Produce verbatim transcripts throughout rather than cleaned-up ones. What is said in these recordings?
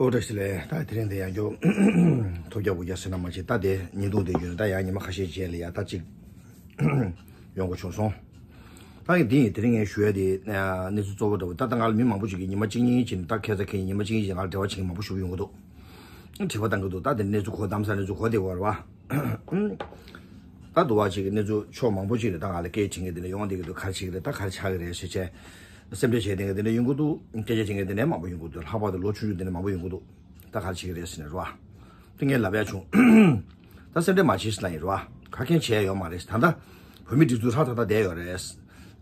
ཨོ་བཀྲ་ཤིས་བདེ་ལེགས། ད་དེ་རིང་དེ་ཡང་མགྱོགས་ཐོལ་རྒྱག་འགུལ་རྒྱག་ཟེར་ན་མ་བྱེད། ད་དེ་ཉིན་ཐུང་དེ་བརྒྱུད་ནས་ད་ཡང་ཉི་མ་ཁ་ཤས་རྗེས་ལ་ཡ་ད་ཅིག་ཡོང་དགོས་བྱུང་སོང་། ད་ཡིན་དེ་ཡིན་དེ་རིང་ངས་ཞུ་ཡ་དེ་གནས་ཚུལ་གཙོ་བོ་འདྲ་བོ། ད་ད་ང་ལ་མི་མང་པོ་ཞིག་གིས་ཉི་མ་གཅིག་གཉིས་ཕྱིན་ད་ཁ་སང་ཁ་ཉིན་ཉི་མ་གཅིག་གཉིས་ཕྱིན་ང་ལ་འབྲེལ་བ་བྱེད་མཁན་མང་པོ་ཞིག་ཡོང་གི་འདུག་དྲི་བ་བཏང་གི་འདུག་ད་དེ་གནས་ཚུལ་གོ་གདམ་ས་གནས་ཚུལ་གོ་བདེ་བ་རེད་བ། ད་དུ་བ་ཅིག་གི་གནས་ཚུལ་ཕྱོགས་མང་པོ་ཅིག་ནས་ད་ང་ལ་སྐད་བྱེད་མཁན་དེ་འདྲ་ཡོང་བསྡད་ཀྱི་འདུག་ག་རེ་བྱེད་ཀྱི་རེད། ད་ག་རེ་ཆགས་ཀྱི་རེད་ཟེར་བྱས། སེམས་ཁྲལ་བྱས་དེ་འདྲ་ཡོང་གི་འདུག་སྐད་ཆ་བྱེད་མཁན་དེ་འདྲ་མང་པོ་ཡོང་གི་འདུག་ལྷག་པར་དུ་ལོ་ཆུང་ཆུང་དེ་འདྲ་མང་པོ་ཡོང་གི་འདུག་ད་ག་རེ་བྱེད་ཀྱི་རེད་ཟེར་ནས་རེད་བ། དེ་ངས་ལབ་ཡ་བྱུང་། ད་སེམས་ཁྲལ་མ་བྱེད་ཟེར་ལབ་ཡིན་རེད་བ། ག་རེ་བྱེད་ཡ་ཡོད་མ་རེད། ད་ལྟ་བོད་མི་སྒྲིག་འཛུགས་ཧྲག་ཐག་ཐག་བསྡད་ཡོད་རེད།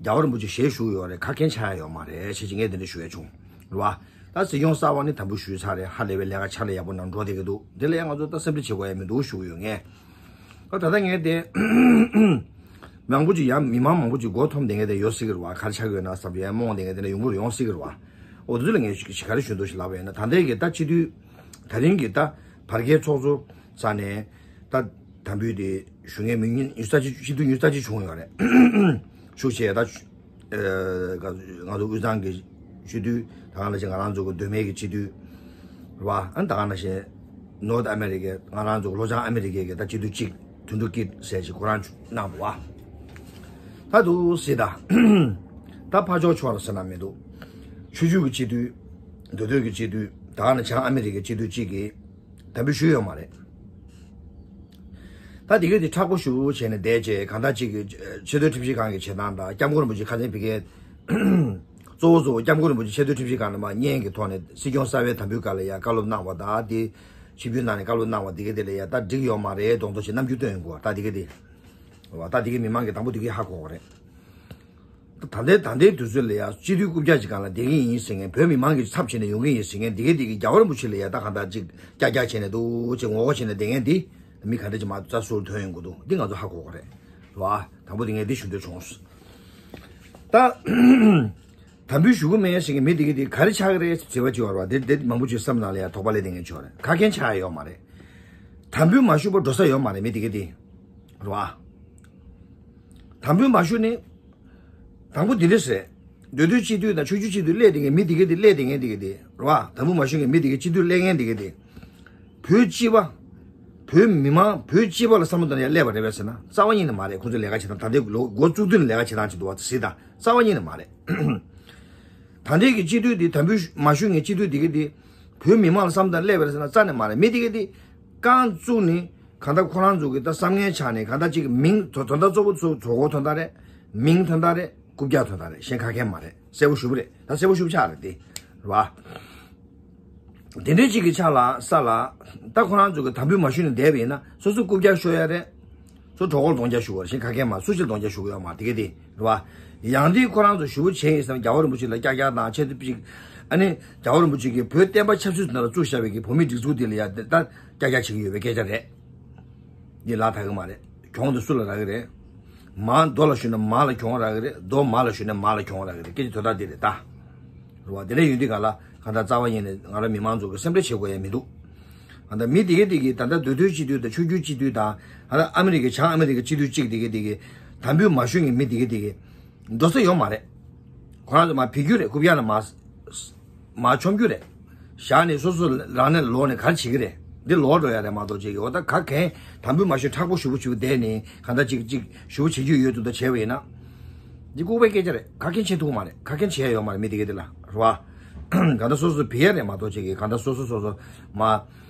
རྒྱལ་བ་རིན་པོ་ཆེ་ཞལ་བཞུགས་ཡོད་རེད། ག་རེ་བྱེད་ཡ་ཡོད་མ་རེད་ཟེར་གྱི་ངས་དེ་འདྲ་ཞུ་ཡ་བྱུང་རེད་བ། ད་སྲིད་སྐྱོང་གསར་པ་ནི་དམ་འབུལ་ཞུས་ཚར་རེད། ཧ་ལས་པའི་ལས་ཀ་ཕྱག་ལས་ཡག་པོ་གནང་འགྲོ་བསྡད་ཀྱི་འདུག་དེ་ལ་ཡང་ང་ཚོ་ད་སེམས་ཁྲལ་བྱེད་དགོས་ཡ་མི་འདུག་ཞུ་གི་ཡོད་ངས། ཨ་ད་ལྟ་ངས་དེ་མང་པོ་ཅིག་ཡང་མི་མང་མང་པོ་ཅིག་མགོ་འཐོམས་བསྡད་མཁན་དེ་ཡོད་སྲིད་ཀྱི་རེད་བ། ག་རེ་ཆགས་ཀྱི་ཡོད་ན་བསམ་ཡང་རྨོངས་བསྡད་མཁན་དེ་འདྲ་ཡོང་གི་རེད། ཡོང་སྲིད་ཀྱི་རེད་བ། འོ་དེ་ཚོ་ལ་ངས་ཞུ་ག་རེ་ཞུ་འདུག་ཞེས་ལབ་པ་ཡིན་ན། ད་ལྟའི་གི་ད་སྤྱི་འཐུས་ད་རིང་གི་ད་བར་བརྒལ་ཚོགས་གཙོ་ས་ནས་ད་དམ་འབུལ་དེ་ཞུ་མཁན་མི་ཉུང་ཉུང་ཙམ་ཅིག་སྤྱི་འཐུས་ཉུང་ཙམ་ཅིག་བྱུང་ཡོད་རེད། ཤུགས་ཆེ་ད་ང་ཚོ་དབུས་གཙང་གི་སྤྱི་འཐུས། ད་ག་ནང་བཞིན་ང་རང་ཚོ་གི་མདོ་སྨད་ཀྱི་སྤྱི་འཐུས་རེད་བ། ཨ་ད་ག་ནང་བཞིན་ནོར་ཐ་ཨ་མེ་རི་ཀའི་ང་རང་ཚོ་གི་ལྷོ་བྱང་ཨ་མེ་རི་ཀའི་གི་ད་སྤྱི་འཐུས་གཅིག་དོན་གྲུབ་སྐྱིད་ཟེར་ཞིག་ཁོ་རང་གནང་འདུག་བ། ད་འདུག་སེ་ད་ད་ཕར་ཕྱོགས་ཕྱོགས་ལ་ཟེར་ན་མི་འདུག་ཆོས་བརྒྱུད་ཀྱི་སྤྱི་འཐུས། མདོ་སྟོད་ཀྱི་སྤྱི་འཐུས། ད་ག་ནང་བྱང་ཨ་མེ་རི་ཀའི་སྤྱི་འཐུས་གཅིག་གིས་དམ་འབུལ་ཞུས་ཡོད་མ་རེད། ད་དེ་གས་དེ་མཁྲེགས་པོ་ཞེ་པོ་བྱས་ནས་བསྡད་བྱས། གང་ལྟར་གཅིག་གི་ཆེས་མཐོའི་ཁྲིམས་ཞིབ་ཁང་གི་བྱེད་སྟངས་དང་། སྐྱབས་མགོན་རིན་པོ་ཆེ་ཁ་སང་ཕ་གིར་གཙོ་བོ་གཙོ་བོ་སྐྱབས་མགོན་རིན་པོ་ཆེ་ཆེས་མཐོའི་ཁྲིམས་ཞིབ་ཁང་ནས་མར་བརྙན་གྱི་ཐོག་ནས་སྲིད་སྐྱོང་གསར་པའི་དམ་འབུལ་སྐབས་ལ་ཡ་བཀའ་སློབ་གནང་བ་དང་། དེ་ཆིབས་བསྒྱུར་གནང་ནས་བཀའ་སློབ་གནང་བ་དེ་གས་དེ་ལ་ཡ་ད་འགྲིག་ཡོད་མ་རེད་མདོག་མདོག་ཅིག་རྣམ་འགྱུར་སྟོན་ཡོང་གི་བ། ད་དེ་གས་དེ་བ། ད་དེ་གས་མི་མང་གིས་དང་པོ་དེ་གས་ཧ་གོ་གི་རེད། ད་ལྟའི་ད་ལྟའི་དུས་ཚོད་ལ་ཡ་སྤྱི་འཐུས་རྐུབ་བཀྱག་ཅིག་སྒང་ལ་བསྡད་ཀྱི་ཡིན་ཟེར་མཁན། བོད་མི་མང་གི་ཚབ་བྱས་ནས་ཡོང་གི་ཡིན་ཟེར་མཁན་དེ་གས་དེ་གས་རྒྱལ་བ་རིན་པོ་ཆེ་ལ་ཡ་ད་གང་ལྟར་ཅིག་ཀྱག་ཀྱག་བྱས་ནས་འདུག་ཅིག་ངོ་རྒོལ་བྱས་ནས་བསྡད་མཁན་དེ་མི་ག་འདྲ་ཅིག་མར་རྩ་ཟུར་ཐོན་ཡོང་གི་འདུག་འདི་ང་ཚོ་ཧ་གོ་གི་རེད་བ། དང་པོ་དེ་ངས་འདི་ཞུ་འདོད་བྱུང་། ད་དམ་འབུལ་ཞུ་གི་མེད་ཟེར་མཁན་མི་དེ་གས་དེ་ག་རེ་ཆགས་ཀྱི་རེད་དྲི་བ་ཅིག་ཡོད་རེད་བ། དེ་དེ་མང་པོ་ཅིག་བསམ་ནང་ལ་ཡ་དོགས་པ་སླེབས་བསྡད་མཁན་ཅིག་ཡོད་རེད། ག་རེ་ཆགས་ཡ་ཡོད་མ་རེད། དམ་འབུལ་མ་ཞུས་པར་འགྲོ་ས་ཡོད་མ་རེད་མི་དེ་གས་དེ། རེད་བ། དམ་འབུལ་མ་ཞུས་ནས། དང་པོ་འདི་འདྲ་ཟེར། མདོ་སྟོད་སྤྱི་འཐུས་དང་ཆོས་བརྒྱུད་སྤྱི་འཐུས་སླེབས་བསྡད་མཁན་མི་དེ་གས་དེ། སླེབས་བསྡད་མཁན་དེ་གས་དེ་རེད་བ། དམ་འབུལ་མ་ཞུས་མཁན་མི་དེ་གས་སྤྱི་འཐུས་སླེབས་མཁན་དེ་གས་དེ། བོད་སྤྱི་པ། བོད་མི་མང་བོད་སྤྱི་པ་ལ་བསམ་བློ་བཏང་ནས་སླེབས་པ་རེད་པས་ཟེར་ན་རྩ་བ་ཉིད་ནས་མ་རེད། ཁོང་ཚོ་ལས་ཀ་བྱེད་སྟངས་ད་ལྟའི་ལོ་འགོ་བཙུགས་དུས་ནས་ལས་ཀ་བྱེད་སྟངས་ཅིག་འདུག་བ། གཟིགས་དང་། རྩ་བ་ཉིད་ནས་མ་རེད། ད་ལྟའི་གི་སྤྱི་འཐུས་དེ། དམ་འབུལ་མ་ཞུས་མཁན་སྤྱི་འཐུས་དེ་གས་དེ་བོད་མི་མང་ལ་བསམ་བློ་བཏང་སླེབས་པ་རེད་ཟེར་ན་རྩ་ནས་མ་རེད། མི་དེ་གས་དེ་རྐང་བཙུགས་ནས། གང་ལྟར་ཁོ་རང་ཚོ་གི་ད་བསམ་ངན་ཆགས་ནས། གང་ལྟར་གཅིག་གི་མིང་དོ་དོན་དག་གཙོ་བོ་ཚོ་གྲོད་ཁོག་དོན་དག་རེད། མིང་དོན་དག་རེད། རྐུབ་བཀྱག་དོན་དག་རེད། གཞན་ག་གེ་མ་རེད། གསལ་པོ་ཞེ་པོ་རེད། ད་གསལ་པོ་ཞེ་པོ་ཆགས་རེད་དེ། རེད་བ། དེ་འདྲའི་གཅིག་གི་ཆ་ལ་ས་ལ། ད་ཁོ་རང་ཚོ་གི་དམ་འབུལ་མ་ཞུས་ནས་བསྡད་པ་ཡིན་ན་སོ་སོ་རྐུབ་བཀྱག་ཤོར་ཡ་རེད། སོ་གྲོད་ཁོག་གདོང་བརྒྱབ་ཞུ་བ་རེད། གཞན་ག་གེ་མ། སུ་ཞིག་གདོང་བརྒྱབ་ཞུ་གི་ཡོད་མ་རེད་དེ་གས་དེ། རེད་བ། ཡང་དེ་ཁོ་རང་ཚོ་ཞུ་བ་བྱས་ཡིན་ཟེར་ན་རྒྱལ་བ་རིན་པོ་ཆེ་ལ་ཀྱག་ཀྱག་དང་ཆེད་དུ་ཅིག་ཨ་ནི་རྒྱལ་བ་རིན་པོ་ཆེ་གིས་བོད་བསྟན་པ་ཆབ་སྲིད་དུ་ནང་ལ་བཙུགས་བཞག་པའི་གི་བོད་མིའི་སྒྲིག་འཛུགས་དེ་ལ་ཡ་ད་ཀྱག་ཀྱག་བྱེད་ཀྱི་ཡོད་པའི་སྐད་ཆ་རེད། འདི་ལག་ཐག་གི་མ་རེད། གྱོང་དེ་སུ་ལ་རག་གི་རེད། མ་རྡོ་ལ་གཞུས་ན་མ་ལ་གྱོང་རག་གི་རེད། རྡོ་མ་ལ་གཞུས་ན་མ་ལ་གྱོང་རག་གི་རེད། སྐད་ཆ་དོན་དག་འདི་རེད་ད། རེད་བ། དེ་འདྲ་ཡོད་དུས་ག་ལ་གང་ལྟར་རྩ་བ་ཉིད་ནས་ང་རང་མི་མང་ཚོ་གི་སེམས་ཁྲལ་བྱེད་དགོས་ཡ་མི་འདུག་གང་ལྟར་མི་དེ་གས་དེ་གིས་ད་ལྟ་མདོ་སྟོད་སྤྱི་འཐུས་དང་ཆོས་བརྒྱུད་སྤྱི་འཐུས་དང་། ཨ་ལ་ཨ་མི་རི་ཀའི་བྱང་ཨ་མི་རི་ཀའི་སྤྱི་འཐུས་གཅིག་དེ་གས་དེ་གིས་དམ་འབུལ་མ་ཞུས་མཁན་མི་དེ་གས་དེ་གིས་འགྲོ་ས་ཡོད་མ་རེད། ཁོ་རང་ཚོ་མར་ཕུད་རྒྱུ་རེད། རྐུབ་བཀྱག་ནས་མར་མར་མཆོང་རྒྱུ་རེད། བཞག་ནས་སོ་སོ་རང་ནས་ལོག་ནས་ག་རེ་བྱེད་ཀྱི་རེད། འདི་ལོག་འགྲོ་ཡ་རེད་མ་གཏོགས་བྱེད་ཀྱི། འོ་ད་ག་གན་དམ་འབུལ་མ་ཞུས་མཁྲེགས་པོ་ཞེ་པོ་ཞེ་པོ་བསྡད་ནས་གང་ལྟར་ཅིག་ཅིག་ཞེ་པོ་བྱེད་རྒྱུ་ཡོད་འདུག་ད་བྱས་པ་ཡིན་ན། འདི་ལྐུགས་པའི་སྐད་ཆ་རེད། ག་གན་བྱེད་ཐུབ་མ་རེད། ག་གན་བྱེད་ཡ་ཡོད་མ་རེད། མི་དེ་གས་དེ་ལ་རེད་བ། གང་ལྟར་སོ་སོ་བུད་ཡ་རེད་མ་གཏོགས་བྱེད་ཀྱི། གང་ལྟར་སོ་སོ་སོ་སོ་མ།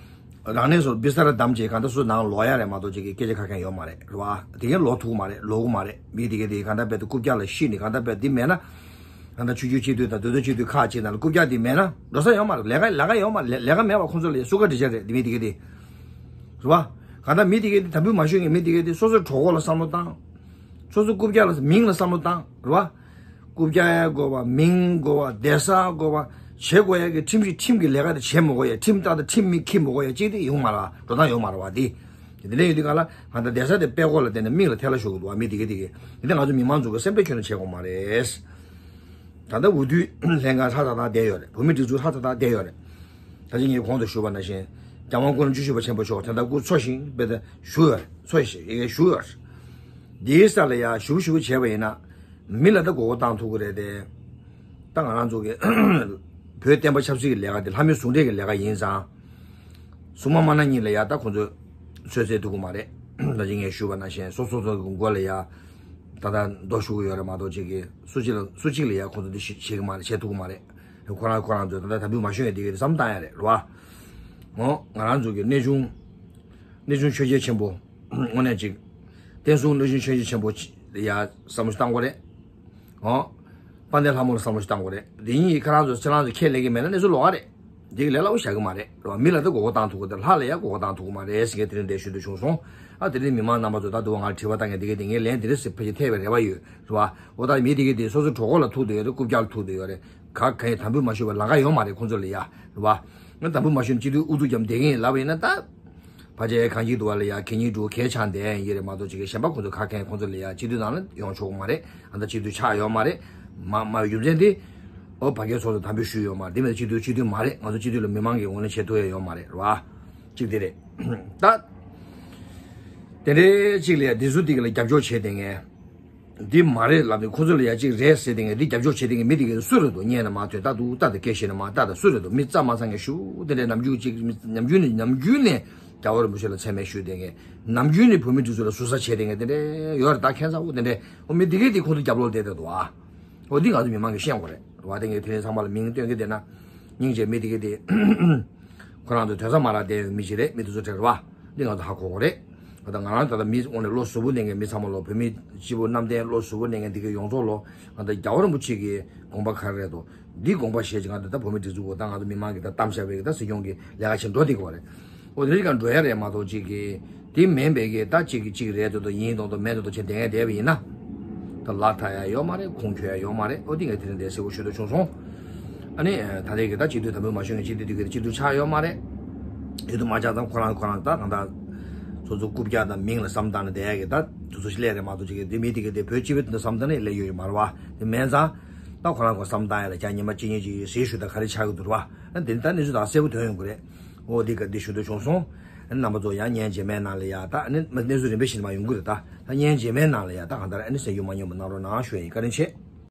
རང་གནས་སུ་བི་ས་ར་བདམས་བྱས་གང་ལྟར་སུ་ནང་ལོག་ཡ་རེད་མ་གཏོགས་ཅིག་གི་སྐད་ཆ་ག་གན་ཡོད་མ་རེད། རེད་བ། དེ་གས་ལོག་ཐུབ་མ་རེད། ལོག་གི་མ་རེད། མི་དེ་གས་དེ་གང་ལྟར་རྦད་དེ་རྐུབ་བཀྱག་ལ་ཤི་ནས་གང་ལྟར་རྦད་དེ་མེད་ན། གང་ལྟར་ཆོས་བརྒྱུད་སྤྱི་འཐུས་དང་མདོ་སྟོད་སྤྱི་འཐུས་ཁག་ཅིག་ནང་ལ་རྐུབ་བཀྱག་དེ་མེད་ན་འགྲོ་ས་ཡོད་མ་རེད། ལས་ཀ་ལས་ཀ་ཡོད་མ་རེད། ལས་ཀ་མེད་པ་ཁོང་ཚོ་ལ་སུ་ག་འདྲི་བྱ་རེད། དེ་མི་དེ་གས་དེ། རེད་བ། གང་ལྟར་མི་དེ་གས་དེ་དམ་འབུལ་མ་ཞུས་མཁན་མི་དེ་གས་དེ་སོ་སོའི་གྲོད་ཁོག་ལ་བསམ་བློ་བཏང་། སོ་སོ་རྐུབ་བཀྱག་ལ་མིང་ལ་བསམ་བློ་བཏང་། རེད་བ། རྐུབ་བཀྱག་ཡ་དགོས་པ། མིང་དགོས་པ། བསྡད་ས་དགོས་པ། བྱེད་དགོས་ཡ་གི་ཁྲིམས་ཞིབ་ཁྲིམས་ཀྱི་ལས་ཀ་དེ་བྱེད་མི་དགོས་ཡ། ཁྲིམས་ལྟར་དུ་ཁྲིམས་མི་འཁྱེར་མི་དགོས་ཡ་ཅིག་དེ་ཡོང་མ་རེད་བ། འགྲོ་སྟངས་ཡོང་མ་རེད་བ་དེ། དེ་འདྲ་ཡོད་དུས་ག་ལ་གང་ལྟར་བསྡད་ས་དེ་དཔྲལ་ཀོ་ལ་བསྡད་ནས་མིག་ལ་ཐལ་བ་ཤོར་གི་འདུག་བ། མི་དེ་གས་དེ་གས་དེ་འདྲ་ང་ཚོ་མི་མང་ཚོ་གི་སེམས་ཁྲལ་ཁྱོན་ནས་བྱེད་དགོས་མ་རེད། ད་ལྟ་འོས་བསྡུ་ལྷན་ཁང་ཧྲ་ཏག་ཏག་བསྡད་ཡོད་རེད། བོད་མི་སྒྲིག་འཛུགས་ཧྲ་ཏག་ཏག་བསྡད་ཡོད་རེད། ད་ཅི་ངས་གོང་དུ་ཞུས་པ་ནང་བཞིན་རྒྱལ་དབང་སྐུ་ཕྲེང་བཅུ་བཞི་པ་ཆེན་པོ་མཆོག་དེ་ལྟར་སྐུ་འཚོ་ཞིང་དཔེ་དེ་བཞུགས་ཡོད་རེད། འཚོ་ཞིང་ཡི་གེ་བཞུགས་ཡོད་རེད། འདིའི་ས་ལ་ཡ་ཞུ་ཞུ་བྱས་པ་ཡིན་ན་མི་ལ་ད་མགོ་སྐོར་བཏང་ཐུབ་ཀྱི་རེད་དེ། ད་ང་རང་ཚོ་གི་ བོད་བསྟན་པ་ཆབ་སྲིད་ཀྱི་ལས་ཀ་དེ་ལྷ་མི་ཟུང་འབྲེལ་གྱི་ལས་ཀ་ཡིན་ཙང་། སྲུང་མ་མ་ན་གཉིས་ལ་ཡ་ད་ཁོང་ཚོས་ཚོད་བསྲེ་ཐུབ་ཀྱི་མ་རེད། ད་ཅི་ངས་ཞུས་པ་ནང་བཞིན་སོ་སོ་སོ་གི་མགོ་ལ་ཡ་ད་ལྟ་རྡོ་གཞུ་གི་ཡོད་རེད་མ་གཏོགས་ཅིག་གི་སུ་གཅིག་ལ་སུ་གཅིག་ལ་ཡ་ཁོང་ཚོ་འདི་ཤེས་ཤེས་ཀྱི་མ་རེད། བྱེད་ཐུབ་ཀྱི་མ་རེད། ཁོ་རང་ཁོ་རང་ཚོས་ད་ལྟ་དམ་འབུལ་མ་ཞུས་ཡ་དེ་གི་བསམ་བཏང་ཡ་རེད་རེད་བ། འོ་ང་རང་ཚོ་གི་གནས་ཆུང་གནས་ཆུང་ཆོས་རྒྱལ་ཆེན་པོ་དངོས་གནས་ཅིག་བསྟན་སྲུང་གནས་ཆུང་ཆོས་རྒྱལ་ཆེན་པོ་ལ་ཡ་བསམ་བློ་ཞིག་བཏང་དགོས་རེད། ཨོ། དཔལ་ལྡན་ལྷ་མོ་ལ་བསམ་བློ་ཞིག་བཏང་དགོས་རེད། འདི་གཉིས་ཁྱེད་རང་ཚོ་ཁྱེད་རང་ཚོ་ཁས་ལེན་གྱི་མེད་ན་གནས་ཚུལ་ལོགས་ཀ་རེད། འདི་གི་ལས་སླ་པོ་བཞག་གི་མ་རེད། རེད་བ། མི་ལ་ད་མགོ་སྐོར་བཏང་ཐུབ་ཀྱི་རེད། ལྷ་ལ་ཡང་མགོ་སྐོར་བཏང་ཐུབ་ཀྱི་མ་རེད་ཟེར་མཁན་དེ་རིང་འདིར་ཞུ་འདོད་བྱུང་སོང་། ཨ་དེ་རིང་མི་མང་རྣམ་པ་ཚོ་ད་དུང་ང་ལ་དྲི་བ་བཏང་མཁན་འདི་ག་དེ་ངས་ལན་འདི་རེད་ཟེར་ཕལ་ཆེར་ཐེབས་པའི་རེ་བ་ཡོད། རེད་བ། འོ་ད་མི་དེ་ག་དེ་སོ་སོ་གྲོད་ཁོག་ལ་ཐུག་བསྡད་ཡོད་རེད། རྐུབ་བཀྱག་ལ་ཐུག་བསྡད་ཡོད་རེད། ག་ག་ཡིན་དམ་འབུལ་མ་ཞུས་པ་ལམ་ཁ་ཡོད་མ་རེད་ཁོང་ཚོ་ལ་ཡ། རེད་བ། ང་དམ་འབུལ་མ་ཞུས་ན་སྤྱི་འཐུས་ཨུ་ཚུགས་རྒྱབ་བསྡད་མཁན་ཡིན་ལབ་པ་ཡིན་ན་ད། ཕལ་ཆེར་གང་ཅིག་འདུག་བ་ལ་ཡ་ཁེ་ཉིན་འགྲོ་ཁེ་ཆང་དེ་ཡིན་རེད་མ་གཏོགས་ཅིག་གི་གཞན་པ་ཁོང་ཚོ་ཁ་མཁན་ཁོང་ཚོ་ལ་ཡ་སྤྱི་འཐུས་ནང་ལ་ཡོང་ཆོག་གི་མ་རེད། ཨ་ད་སྤྱི་འཐུས་ཆགས་ཡོད་མ་རེད། མ་མ་རྒྱུ་མཚན་དེ། ཨོ་ཕ་གིའི་ཚོགས་ཚོ་དམ་འབུལ་ཞུས་ཡོད་མ་རེད། དེ་མིན་སྤྱི་འཐུས་སྤྱི་འཐུས་མ་རེད། ང་ཚོ་སྤྱི་འཐུས་ལ་མི་མང་གིས་ངོས་ལེན་བྱེད་ཐུབ་ཡ་ཡོད་མ་རེད། རེད་བ། གཅིག་དེ་རེད། ད། དེ་འདྲའི་གཅིག་ལ་ཡ་དེ་ཚོ་དེ་ག་ལ་རྒྱབ་སྐྱོར་བྱས་དེ་ངས། འདི་མ་རེད་ལབ་ནས་ཁོ་ཚོ་ལ་ཡ་གཅིག་རེད་ཟེར་ཏེ་ངས་འདི་རྒྱབ་སྐྱོར་བྱེད་དེ་ངས་མི་དེ་གས་སུ་རེད་འདུག་སྙན་ན་མ་ཐོན་ལྟ་འདུག་ལྟ་དང་སྐད་བཤད་ན་མ་ལྟ་དང་སུ་རེད་འདུག་མི་རྩ་མ་ཚང་ངས་ཞུ་དེ་འདྲའི་ནམ་རྒྱུན་གཅིག་མི་ནམ་རྒྱུན་ནས་ནམ་རྒྱུན་ནས་རྒྱལ་བ་རིན་པོ་ཆེ་ལ་མཚན་སྨད་ཞུས་ཏེ་ངས་ནམ་རྒྱུན་ནས་བོད་མི་འདི་ཚོ་ལ་ཟུར་ཟ་བྱས་ཏེ་ངས་དེ་འདྲའི་ཡོད་རེད། ད་ཁྱད་མཚར་པོ་དེ་འདྲའི་འོ་མི་དེ་གས་དེ་ཁོ་ཚོ་རྒྱབ་ལོག་བསྡད་བསྡད་འདུག་ཨ། འོ་འདི་ང་ཚོ་མི་མང་གིས་ཤེས་དགོས་རེད། རེད་བ། དེ་ངས་དེ་རིང་ཚང་མ་ལ་མིང་སྟོན་གི་བསྡད་ན་སྙིང་རྗེ་མི་དེ་གས་དེ། ཁོ་རང་ཚོ་དོན་ས་མ་རག་བསྡད་ཡོད་མི་ཞིག་རེད། མི་དེ་ཚོ་དྲན་རེད་བ། འདི་ང་ཚོ་ཧ་གོ་གོ་རེད། ང་དང་ང་རང་ད་ལྟ་མི་དངོས་གནས་བློ་གཟུ་བོ་གནས་མཁན་མི་ཚང་མ་ལོ་བོད་མི་སྤྱི་བོ་གནམ་བསྟན་བློ་གཟུ་བོ་གནས་མཁན་འདི་གའི་ཡོངས་རྫོགས་ལོ་ང་དང་རྒྱལ་བ་རིན་པོ་ཆེ་གི་དགོངས་པ་ག་རེ་རེད་དོ། འདི་དགོངས་པ་བཞེས་ཀྱི་ང་དང་ད་བོད་མི་སྒྲིག་འཛུགས་པོ་ད་ང་ཚོ་མི་མང་གི་ད་གཏམ་བཤད་པའི་གི་ད་སྲིད་སྐྱོང་གི་ལས་ཀ་བྱེད་འགྲོ་བསྡད་གི་བ་རེད། འོ་དེ་རིགས་ཀྱང་འགྲོ་ཡ་རེད་མ་གཏོགས་གཅིག་གི་དེ་མིན་པའི་གི་ད་གཅིག་གི་གཅིག་རེད་དོ་དོ་ཡིན་དོ་དོ་མེད་དོ་དོ་བྱེད་བསྡད་ཡ་བསྡད་པ་ཡིན་ན། ད་ལག་ཐག་ཡ་ཡོད་མ་རེད། ཁུངས་འཁྱོལ་ཡ་ཡོད་མ་རེད། ཨོ་དེ་ངས་དེ་རིང་དེ་གསལ་པོ་ཞུ་འདོད་བྱུང་སོང་། ཨ་ནི་ད་ལྟའི་གི་ད་སྤྱི་འཐུས་དམ་འབུལ་མ་ཞུས་ནས་སྤྱི་འཐུས་དེ་གི་སྤྱི་འཐུས་ཆགས་ཡོད་མ་རེད། དེ་དུ་མ་ཆགས་ཙང་ཁོ་རང་ཁོ་རང་ད་གང་ལྟར་སོ་སོ་རྐུབ་བཀྱག་དང་མིང་ལ་བསམ་བཏང་ནས་བསྡད་ཡ་གི་ད་དུས་ཚོད་ཞིག་སླེབས་རེད་མ་གཏོགས་ཅིག་གི་འདི་མི་དེ་གི་དེ་བོད་སྤྱི་པའི་དོན་དུ་བསམ་བཏང་ནས་སླེབས་ཡོད་ཡོད་མ་རེད་བ། དེ་མིན་ཙང་ད་ཁོ་རང་ཁོ་བསམ་བཏང་ཡ་ལ་ཀྱང་ཉི་མ་གཅིག་གཉིས་ཅིག་ཟིན་ཞུ་ད་ག་རེ་ཆགས་གི་འདུག་རེད་བ། ཨ་འདི་ད་གནས་ཚུལ་ད་གསལ་པོ་ཐོན་ཡོང་གི་རེད། ཨོ་འདི་ག་འདི་ཞུ་འདོད་བྱུང་སོང་། རྣམ་པ་ཚོ་ཡང་བརྙན་རྗེས་མའི་ནང་ལ་ཡ་ད་ཨ་ནི་གནས་ཚུལ་རིམ་པས་ཤིག་མ་ཡོང་གི་རེད་ད། ད་བརྙན་རྗེས་མའི་ནང་ལ་ཡ་ད་གང་ལྟར་ཨ་ནི་གསན་རྒྱུ་མ་ཉམས་པ་གནང་རོགས་གནང་ཞུ་ཡ་ཡིན། བཀའ་དྲིན་ཆེ།